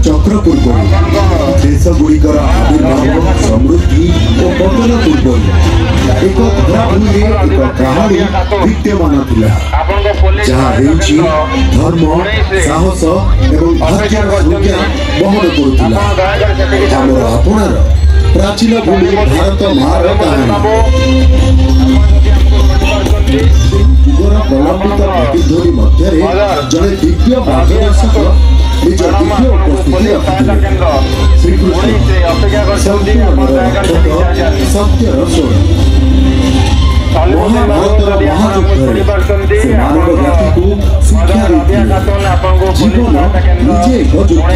ଚକ୍ର ପୂର୍ବରୁ, ଦେଶଗୁଡ଼ିକର ଆବିର୍ଭାବ, ସମୃଦ୍ଧି ଓ ପତନ ପୂର୍ବରୁ ଏକ ଧରାଭୂମିରେ ଏକ କାହାଣୀ ବିଦ୍ୟମାନ ଥିଲା, ଯାହା ହେଉଛି ଧର୍ମ, ସାହସ ଏବଂ ଭାଗ୍ୟର ସଂଜ୍ଞା ବହନ କରୁଥିଲା। ଆମର ଆପଣାର ପ୍ରାଚୀନ ଭୂମି ଭାରତ ମାର କାହାଣୀ। ଯୁଗର ପ୍ରଲମ୍ବିତ ପ୍ରତିଧ୍ୱନି ମଧ୍ୟରେ ଜଣେ ଦିବ୍ୟ ମାର୍ଗଦର୍ଶକ ନିଜ ଦିବ୍ୟ ଉପସ୍ଥିତି ରଖିଥିଲେ, ଶ୍ରୀକୃଷ୍ଣ, ସନ୍ତୁଳନର ରକ୍ଷକ, ସତ୍ୟର ସ୍ୱର। ମହାଭାରତର ମହାଯୁଦ୍ଧରେ ସେ ମାନବ ଜାତିକୁ ଶିକ୍ଷା ଦେଇଥିଲେ, ଜୀବନ ନିଜେ ଏକ ଯୁଦ୍ଧ,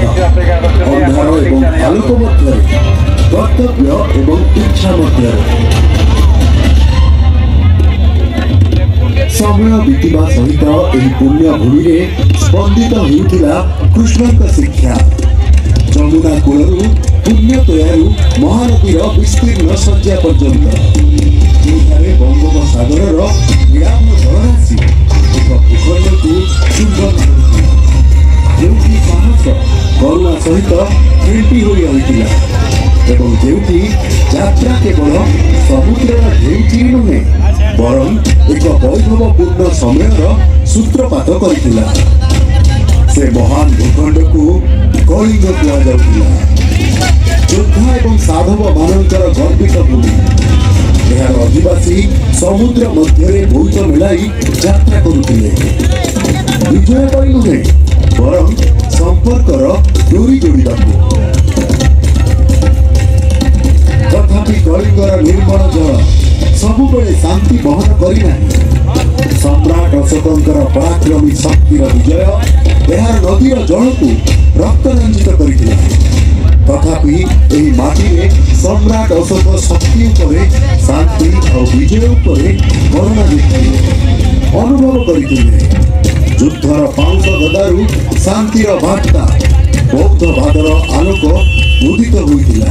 ଅନ୍ଧାର ଏବଂ ଆଲୋକ ମଧ୍ୟରେ, କର୍ତ୍ତବ୍ୟ ଏବଂ ଇଚ୍ଛା ମଧ୍ୟରେ। ସମୟ ବିତିବା ସହିତ ଏହି ପୁଣ୍ୟ ଭୂମିରେ ସ୍ପନ୍ଦିତ ହେଉଥିଲା କୃଷ୍ଣଙ୍କ ଶିକ୍ଷା। ଯମୁନା କୂଳରୁ ପୁଣ୍ୟତୋୟାରୁ ମହାନଦୀର ବିସ୍ତୀର୍ଣ୍ଣ ଶଯ୍ୟା ପର୍ଯ୍ୟନ୍ତ, ଯେଉଁଠାରେ ବଙ୍ଗୋପସାଗରର ନୀଳାଭ ଜଳରାଶି ଏକ ଭୂଖଣ୍ଡକୁ ଚୁମ୍ବନ କରୁଥିଲା, ଯେଉଁଠି ସାହସ କରୁଣା ସହିତ ଫେଣ୍ଟି ହୋଇ ରହିଥିଲା ଏବଂ ଯେଉଁଠି ଯାତ୍ରା କେବଳ ସମୁଦ୍ରର ଢେଉ ଚିରି ନୁହେଁ, ବରଂ ଏକ ବୈଭବପୂର୍ଣ୍ଣ ସମୟର ସୂତ୍ରପାତ କରିଥିଲା, ସେ ମହାନ ଭୂଖଣ୍ଡକୁ କଳିଙ୍ଗ କୁହାଯାଉଥିଲା। ଯୋଦ୍ଧା ଏବଂ ସାଧବ ମାନଙ୍କର ଗର୍ବିତ ଭୂମି। ଏହାର ଅଧିବାସୀ ସମୁଦ୍ର ମଧ୍ୟରେ ବୋଇତ ମେଳାଇ ଯାତ୍ରା କରୁଥିଲେ, ବିଜୟ ପାଇଁ ନୁହେଁ, ବରଂ ସମ୍ପର୍କର ଡୋରି ଯୋଡ଼ିବାକୁ। ତଥାପି କଳିଙ୍ଗର ନିର୍ମଳ ଜଳ ସବୁବେଳେ ଶାନ୍ତି ବହନ କରିନାହିଁ। ସମ୍ରାଟ ଅଶୋକଙ୍କର ପରାକ୍ରମୀ ଶକ୍ତିର ବିଜୟ ଏହାର ନଦୀର ଜଳକୁ ରକ୍ତରଞ୍ଜିତ କରିଥିଲା। ତଥାପି ଏହି ମାଟିରେ ସମ୍ରାଟ ଅଶୋକ ଶକ୍ତି ଉପରେ ଶାନ୍ତି ଆଉ ବିଜୟ ଉପରେ କରୁଣା ଦେଖିଥିଲେ, ଅନୁଭବ କରିଥିଲେ। ଯୁଦ୍ଧର ପାଉଁଶ ଗଦାରୁ ଶାନ୍ତିର ବାର୍ତ୍ତା, ବୌଦ୍ଧବାଦର ଆଲୋକ ଉଦିତ ହୋଇଥିଲା।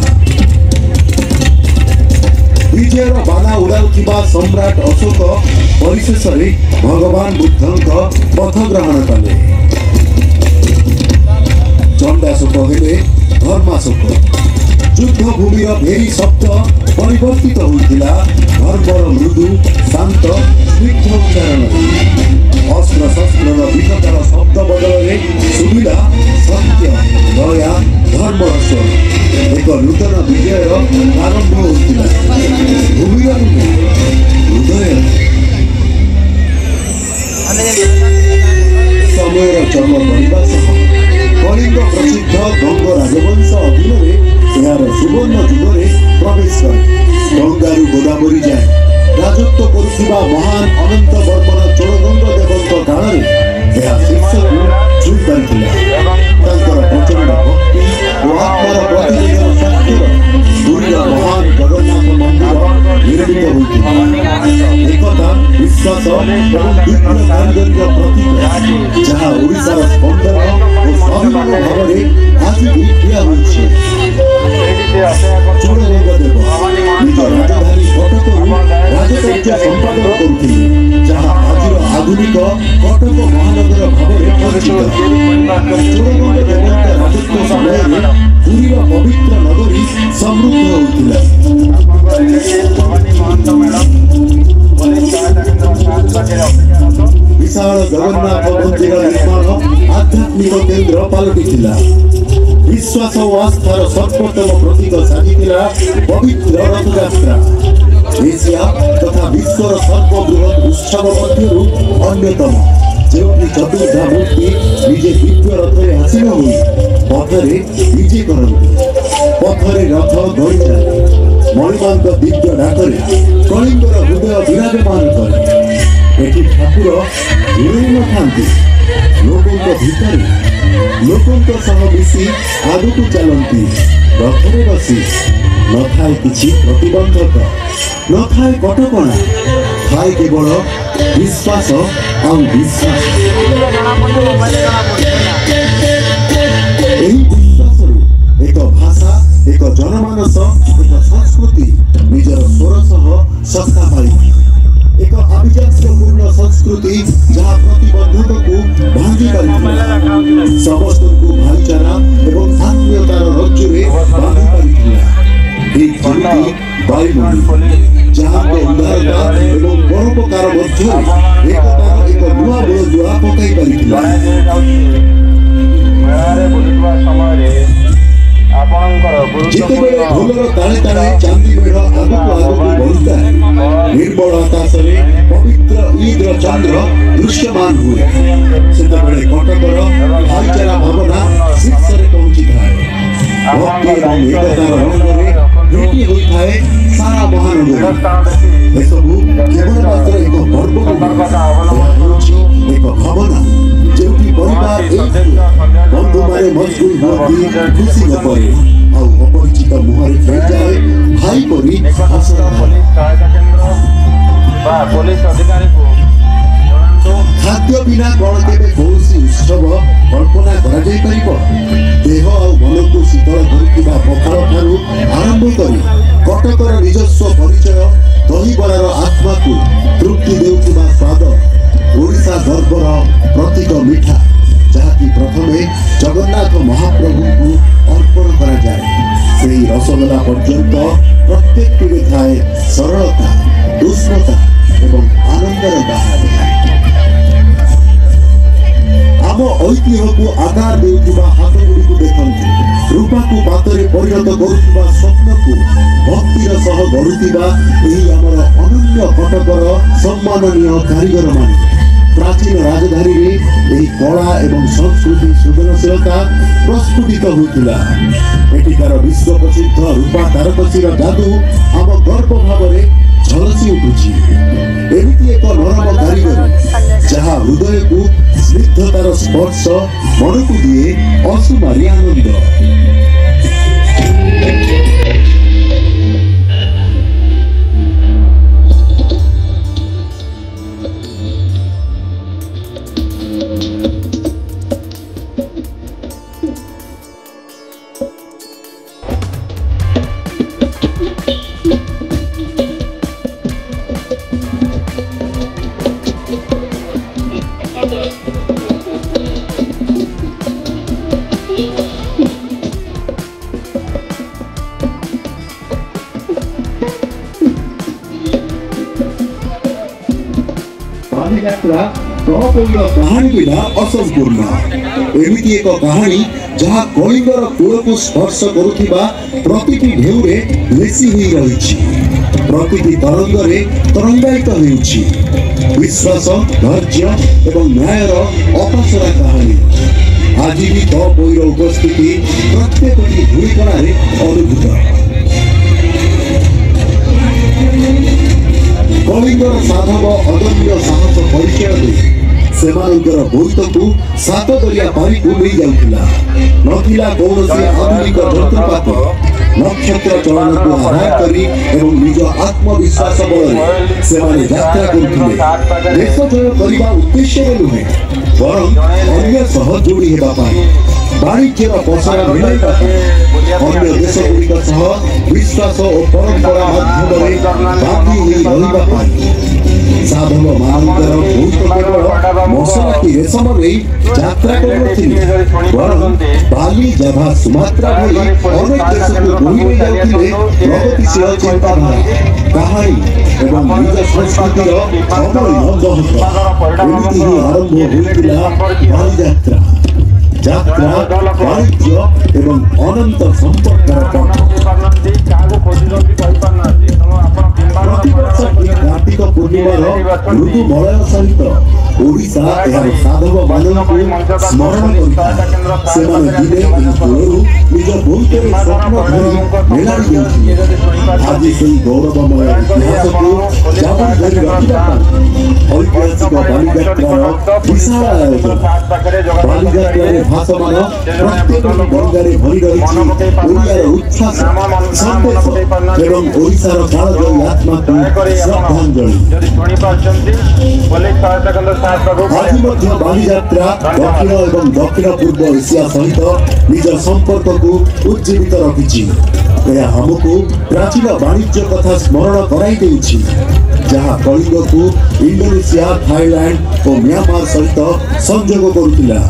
ବିଜୟର ବାନା ଉଡ଼ାଉଥିବା ସମ୍ରାଟ ଅଶୋକ ପରିଶେଷରେ ଭଗବାନ ବୁଦ୍ଧଙ୍କ ପଥ ଗ୍ରହଣ କଲେ। ଚଣ୍ଡାଶୋକ ହେଲେ ଧର୍ମାଶୋକ। ଯୁଦ୍ଧ ଭୂମିର ଭେରି ଶବ୍ଦ ପରିବର୍ତ୍ତିତ ହୋଇଥିଲା ଧର୍ମର ମୃଦୁ, ଶାନ୍ତ, ସ୍ନିଗ୍ଧ ଉଚ୍ଚାରଣରେ। ଅସ୍ତ୍ରଶସ୍ତ୍ରର ବିକଟାଳ ଶବ୍ଦ ବଦଳରେ ଶୁଭିଲା ସତ୍ୟ, ଦୟା, ଧର୍ମର ସ୍ୱର। ଏକ ନୂତନ ବିଜୟର ପ୍ରାରମ୍ଭ ହୋଇଥିଲା, ଭୂମିର ନୁହେଁ, ହୃଦୟର। ସମୟର ଚକ ଗଡ଼ିବା ସହ କଳିଙ୍ଗ ପ୍ରସିଦ୍ଧ ଗଙ୍ଗ ରାଜବଂଶ ଅଧୀନରେ ଏହାର ସୁବର୍ଣ୍ଣ ଯୁଗରେ ପ୍ରବେଶ କରେ। ଗଙ୍ଗାରୁ ଗୋଦାବରୀ ଯାଏ ରାଜତ୍ୱ କରୁଥିବା ମହାନ ଅନନ୍ତ ବର୍ମନ ଚୋଡ଼ଗଙ୍ଗ ଦେବଙ୍କ କାଳରେ ଏହା ଶୀର୍ଷକୁ ଛୁଇଁ ପାରିଥିଲା। ତାଙ୍କର ପ୍ରଚଣ୍ଡ ଭକ୍ତି ଓ ଆତ୍ମାର ପ୍ରତିନିଧର ସ୍ୱାକ୍ଷର ପୁରୀର ମହାନ ଜଗନ୍ନାଥ ମନ୍ଦିର ନିର୍ମିତ ହୋଇଥିଲା। ଏକତା, ବିଶ୍ୱାସ ଏବଂ ଦିବ୍ୟ କାରିଗରୀର ପ୍ରତୀକ, ଯାହା ଓଡ଼ିଶାର ସ୍ପନ୍ଦନ ଓ ସ୍ୱାଭିମାନ ଭାବରେ ଆଜି ବି ଠିଆ ହୋଇଛି। ଚୋଡ଼ଗଙ୍ଗ ଦେବ ନିଜ ରାଜଧାନୀ କଟକରୁ ରାଜକାର୍ଯ୍ୟ ସମ୍ପାଦନ କରୁଥିଲେ, ଯାହା ଆଜିର ଆଧୁନିକ କଟକ ମହାନଗର ଭାବରେ ପରିଚିତ। ଚୋଡ଼ଗଙ୍ଗ ଦେବଙ୍କ ରାଜତ୍ୱ ସମୟରେ ପୁରୀର ପବିତ୍ର ନଗରୀ ସମୃଦ୍ଧ ହୋଇଥିଲା। ବିଶାଳ ଜଗନ୍ନାଥ ମନ୍ଦିର ନିର୍ମାଣ ଆଧ୍ୟାତ୍ମିକ କେନ୍ଦ୍ର ପାଲଟିଥିଲା। ବିଶ୍ୱାସ ଓ ଆସ୍ଥାର ସର୍ବୋତ୍ତମ ପ୍ରତୀକ ସାଜିଥିଲା ପବିତ୍ର ରଥଯାତ୍ରା, ଏସିଆ ତଥା ବିଶ୍ୱର ସର୍ବବୃହତ୍ ଉତ୍ସବ ମଧ୍ୟରୁ ଅନ୍ୟତମ, ଯେଉଁଠି ଚତୁର୍ଦ୍ଧା ମୂର୍ତ୍ତି ନିଜେ ଦିବ୍ୟ ରଥରେ ଆସୀନ ହୋଇ ପଥରେ ବିଜେ କରନ୍ତି। ପଥରେ ରଥ ଗଡ଼ି ଚାଲେ, ମଣିମାଙ୍କ ଦିବ୍ୟ ଡାକରେ କଳିଙ୍ଗର ହୃଦୟ ବିରାଜମାନ କରେ। ଏଠି ଠାକୁର ଦୂରେଇ ନଥାନ୍ତି, ଲୋକଙ୍କ ଭିତରେ ଲୋକଙ୍କ ସହ ମିଶି ଆଗକୁ ଚାଲନ୍ତି। ରଥରେ ବସି ନଥାଏ କିଛି ପ୍ରତିବନ୍ଧକ, ନଥାଏ କଟକଣା, ଥାଏ କେବଳ ବିଶ୍ୱାସ ଆଉ ବିଶ୍ୱାସ। ଏହି ବିଶ୍ୱାସରୁ ଏକ ଭାଷା, ଏକ ଜନମାନସ, ଏକ ସଂସ୍କୃତି ନିଜର ସ୍ୱର ସହ ସତ୍ତା ପାଇଥାଏ। ଏକ ଆଭିଜାତ୍ୟପୂର୍ଣ୍ଣ ସଂସ୍କୃତି, ଯାହା ପ୍ରତିବନ୍ଧକ ବନ୍ଧକକୁ ଭାଙ୍ଗି ପାରିଥିଲା, ସମସ୍ତଙ୍କୁ ଭାଇଚାରା ଏବଂ ଆତ୍ମୀୟତାର ରଜ୍ଜୁରେ ବାନ୍ଧି ପାରିଥିଲା। ଠିକ୍ ଯେମିତି ବାୟୁମଣ୍ଡଳ, ଯାହାଙ୍କ ଉଦାରତା ଏବଂ ପରୋପକାର ମଧ୍ୟରେ ଏକତାର ଏକ ନୂଆ ମୂଳଦୁଆ ପକାଇ ପାରିଥିଲା। ଜଣେ ଯେ ଯାଉଛି ମେଳାରେ ବୁଲୁଥିବା ସମୟରେ ଆପଣଙ୍କର ଯେତେବେଳେ ଗୁରୁତ୍ୱପୂର୍ଣ୍ଣ ଢୋଲର ତାଳେ ତାଳେ ଚାନ୍ଦି ମେଢ଼ ଆଗକୁ ଆଗକୁ ବଢୁଥାଏ, ନିର୍ମଳ ଆକାଶରେ ପବିତ୍ର ঈଦର ଚନ୍ଦ୍ର ଦୃଶ୍ୟମାନ ହୁଏ, ସେତେବେଳେ କଟକର ଭାଇଚାରା ଭାବନା ଶୀର୍ଷରେ ପହଞ୍ଚିଥାଏ। ଭକ୍ତି ଏବଂ ଏକତାର ରଙ୍ଗରେ ଭେଟି ହୋଇଥାଏ ସାରା ମହାନଗରୀ। ସ୍ଥାନ ଦେଖି ଏସବୁ କେବଳ ମାତ୍ର ଏକ ପର୍ବ ନୁହେଁ, ସତର୍କତା ଏହା ଅବଲମ୍ବନ ହେଉଛି କରନ୍ତୁ। ଏକ ଭାବନା, ଯେଉଁଠି ପରିବାର କୌଣସି ଏକ ସନ୍ଦିଗ୍ଧ ହୁଏ, ସନ୍ଦେହଜନକ ବନ୍ଧୁମାନେ ବ୍ୟକ୍ତି ମସଗୁଲ ବା ହୁଅନ୍ତି ବସ୍ତୁ ଯଦି ଖୁସି ଗପରେ, ଆଉ ଅପରିଚିତ ମୁହଁରେ ଖେଳିଯାଏ ଭାଇ ପରି ନିକଟସ୍ଥ ହସର ଧାରା। ପୋଲିସ ସହାୟତା କେନ୍ଦ୍ର ବା ପୋଲିସ ଅଧିକାରୀଙ୍କୁ ଜଣାନ୍ତୁ। ଖାଦ୍ୟ ବିନା କଣ କେବେ କୌଣସି ଉତ୍ସବ କଳ୍ପନା କରାଯାଇପାରିବ? ଦେହ ଆଉ ମନକୁ ଶୀତଳ କରୁଥିବା ପଖାଳ ଠାରୁ ଆରମ୍ଭ କରି କଟକର ନିଜସ୍ୱ ପରିଚୟ ଦହିବରାର ଆତ୍ମାକୁ ତୃପ୍ତି ଦେଉଥିବା ସ୍ୱାଦ, ଓଡ଼ିଶା ଗର୍ବର ପ୍ରତୀକ ମିଠା, ଯାହାକି ପ୍ରଥମେ ଜଗନ୍ନାଥ ମହାପ୍ରଭୁଙ୍କୁ ଅର୍ପଣ କରାଯାଏ, ସେହି ରସଗୋଲା ପର୍ଯ୍ୟନ୍ତ ପ୍ରତ୍ୟେକଟିରେ ଥାଏ ସରଳତା, ଉଷ୍ମତା ଏବଂ ଆନନ୍ଦର ବାହାର। ଆମ ଐତିହ୍ୟକୁ ଆକାର ଦେଉଥିବା ହାତଗୁଡ଼ିକୁ ଦେଖନ୍ତୁ, ରୂପାକୁ ପାତରେ ପରିଣତ କରୁଥିବା ସ୍ୱପ୍ନକୁ ଭକ୍ତିର ସହ ଗଢୁଥିବା ଏହି ଆମର ଅନନ୍ୟ କଟକର ସମ୍ମାନନୀୟ କାରିଗରମାନେ। ପ୍ରାଚୀନ ରାଜଧାନୀରେ ଏହି କଳା ଏବଂ ସଂସ୍କୃତି ସୃଜନଶୀଳତା ପ୍ରସ୍ଫୁଟିତ ହୋଇଥିଲା। ଏଠିକାର ବିଶ୍ୱ ପ୍ରସିଦ୍ଧ ରୂପା ତାରକସିର ଯାଦୁ ଆମ ଗର୍ବ ଭାବରେ ଝଲସି ଉଠୁଛି। ଏମିତି ଏକ ନରମ କାରିଗରୀ, ଯାହା ହୃଦୟକୁ ସ୍ନିଗ୍ଧତାର ସ୍ପର୍ଶ, ମନକୁ ଦିଏ ଅସୁମାରୀ ଆନନ୍ଦ। ବାଲିଯାତ୍ରା ତପୋଇର କାହାଣୀ ବିନା ଅସମ୍ପୂର୍ଣ୍ଣ। ଏମିତି ଏକ କାହାଣୀ, ଯାହା କଳିଙ୍ଗର କୂଳକୁ ସ୍ପର୍ଶ କରୁଥିବା ପ୍ରତିଟି ଢେଉରେ ଲେସି ହୋଇ ରହିଛି, ପ୍ରତିଟି ତରଙ୍ଗରେ ତରଙ୍ଗାୟିତ ହେଉଛି। ବିଶ୍ୱାସ, ଧୈର୍ଯ୍ୟ ଏବଂ ନ୍ୟାୟର ଅପସରା କାହାଣୀ। ଆଜି ବି ତପୋଇର ଉପସ୍ଥିତି ପ୍ରତ୍ୟେକଟି ଧୂଳିକଣାରେ ଅନୁଭୂତ। କଳିଙ୍ଗର ସାଧବ ଅଦମ୍ୟ ସାହସ ପରିଚୟ ଦେଇ ସେମାନଙ୍କର ବୋଇତକୁ ସାତ ଦରିଆ ପାରିକୁ ନେଇଯାଉଥିଲା। ନଥିଲା କୌଣସି ଆଧୁନିକ ଯନ୍ତ୍ରପାତି। ନକ୍ଷତ୍ର ଚଳନକୁ ଆଧାର କରି ଏବଂ ନିଜ ଆତ୍ମବିଶ୍ୱାସ ବଳରେ ସେମାନେ ଯାତ୍ରା କରୁଥିଲେ, ଦେଶ ଜୟ କରିବା ଉଦ୍ଦେଶ୍ୟରେ ନୁହେଁ, ବରଂ ଅନ୍ୟ ସହ ଯୋଡ଼ି ହେବା ପାଇଁ, ବାଣିଜ୍ୟର ପସରା ମିଳାଇବା ପାଇଁ, ଅନ୍ୟ ଦେଶଗୁଡ଼ିକ ସହ ବିଶ୍ୱାସ ଓ ପରମ୍ପରା ମାଧ୍ୟମରେ ବାନ୍ଧି ହୋଇ ରହିବା ପାଇଁ। ସାଧବ ମାନଙ୍କର ବୋଇତ କେବଳ ମସଲା କି ରେଶମ ନେଇ ଯାତ୍ରା କରୁନଥିଲେ, ବରଂ ବାଲି, ଜାଭା, ସୁମାତ୍ରା ଭଳି ଅନେକ ଦେଶକୁ ବୋହି ନେଇଯାଉଥିଲେ ପ୍ରଗତିଶୀଳ ଚିନ୍ତାଧାରା, କାହାଣୀ ଏବଂ ନିଜ ସଂସ୍କୃତିର ଅମଳିନ ଦହକ। ଏମିତି ହିଁ ଆରମ୍ଭ ହୋଇଥିଲା ବାଲିଯାତ୍ରା, ଯାତ୍ରା, ବାଣିଜ୍ୟ ଏବଂ ଅନନ୍ତ ସମ୍ପର୍କର ପଥ। ପାରୁନାହାନ୍ତି, କାହାକୁ ଖୋଜୁଛନ୍ତି କହିପାରୁନାହାନ୍ତି, ତେଣୁ ଆପଣ ପ୍ରତିବର୍ଷ ଠିକ୍ କାର୍ତ୍ତିକ ପୂର୍ଣ୍ଣିମାର ମୃଦୁ ମଳୟ ସହିତ ଓଡ଼ିଶା ଏହାର ସାଧବ ମାନଙ୍କୁ ସ୍ମରଣ କରିଥାଏ। ସେମାନେ ଦିନେ ଏହି କୂଳରୁ ନିଜ ବୋଇତରେ ସ୍ୱପ୍ନ ଧରି ମେଳାଡ଼ି ଦେଉଥିଲେ। ଆଜି ସେହି ଗୌରବମୟ ଇତିହାସକୁ ଜାବୁଡ଼ି ଧରି ରଖିବା ପାଇଁ ଐତିହାସିକ ବାଲିଯାତ୍ରାର ବିଶାଳ ଆୟୋଜନ। ବାଲିଯାତ୍ରାରେ ଭାସମାନ ପ୍ରତ୍ୟେକଟି ଡଙ୍ଗାରେ ଭରି ରହିଛି ଓଡ଼ିଆର ଉଚ୍ଛ୍ୱାସ, ସନ୍ଦେଶ ଏବଂ ଓଡ଼ିଶାର କାଳଜୟୀ ଆତ୍ମାକୁ ଦୟାକରି ଆପଣ ଶ୍ରଦ୍ଧାଞ୍ଜଳି। ଯଦି ଶୁଣିପାରୁଛନ୍ତି, ପୋଲିସ ସହାୟତା କେନ୍ଦ୍ର 7 ପାଖକୁ ଆଜି ମଧ୍ୟ ବାଲିଯାତ୍ରା ଦକ୍ଷିଣ ଏବଂ ଦକ୍ଷିଣ ପୂର୍ବ ଏସିଆ ସହିତ ନିଜ ସମ୍ପର୍କକୁ ଉଜ୍ଜୀବିତ ରଖିଛି। ଏହା ଆମକୁ ପ୍ରାଚୀନ ବାଣିଜ୍ୟ କଥା ସ୍ମରଣ କରାଇ ଦେଉଛି, ଯାହା କଳିଙ୍ଗକୁ ଇଣ୍ଡୋନେସିଆ, ଥାଇଲାଣ୍ଡ ଓ ମିଆଁମାର ସହିତ ସଂଯୋଗ କରୁଥିଲା।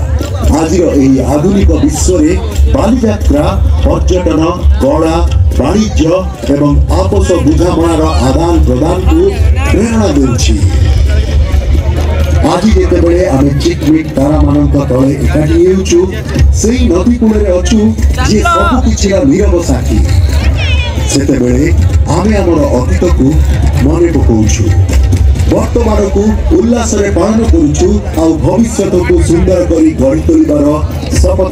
ଆଜିର ଏହି ଆଧୁନିକ ବିଶ୍ୱରେ ବାଲିଯାତ୍ରା ପର୍ଯ୍ୟଟନ, କଳା, ବାଣିଜ୍ୟ ଏବଂ ଆପୋଷ ବୁଝାମଣାର ଆଦାନ ପ୍ରଦାନକୁ ପ୍ରେରଣା ଦେଉଛି। ଆଜି ଯେତେବେଳେ ଆମେ ଚିକମିକ ତାରାମାନଙ୍କ ତଳେ ଏକାଠି ହେଉଛୁ, ସେଇ ନଦୀ କୂଳରେ ଅଛୁ ଯିଏ ସବୁ କିଛିର ନୀରବ ସାକ୍ଷୀ, ସେତେବେଳେ ଆମେ ଆମର ଅତୀତକୁ ମନେ ପକାଉଛୁ, ବର୍ତ୍ତମାନକୁ ଉଲ୍ଲାସରେ ପାଳନ କରୁଛୁ ଆଉ ଭବିଷ୍ୟତକୁ ସୁନ୍ଦର କରି ଗଢ଼ି ତୋଳିବାର ଶପଥ।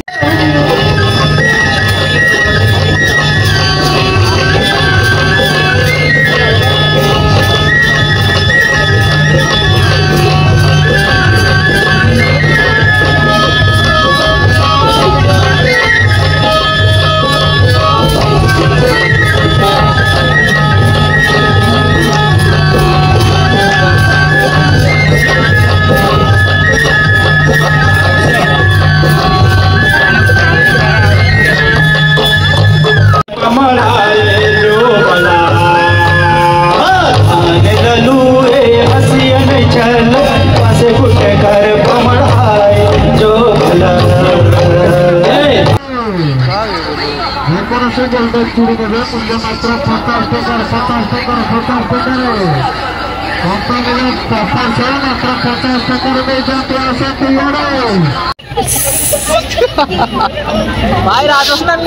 ଚୁଡ଼ି ନେବେ, ମୂଲ୍ୟ ମାତ୍ର 50 ଟଙ୍କାରେ, 50 ଟଙ୍କାରେ, 50 ଟଙ୍କାରେ। କମ୍ପାନୀର 50, ମାତ୍ର 50 ଟଙ୍କାରେ ନେଇଯାଆନ୍ତୁ। ଆସନ୍ତୁ ଇଆଡ଼େ। ଭାଇ ରାଜସ୍ଥାନ।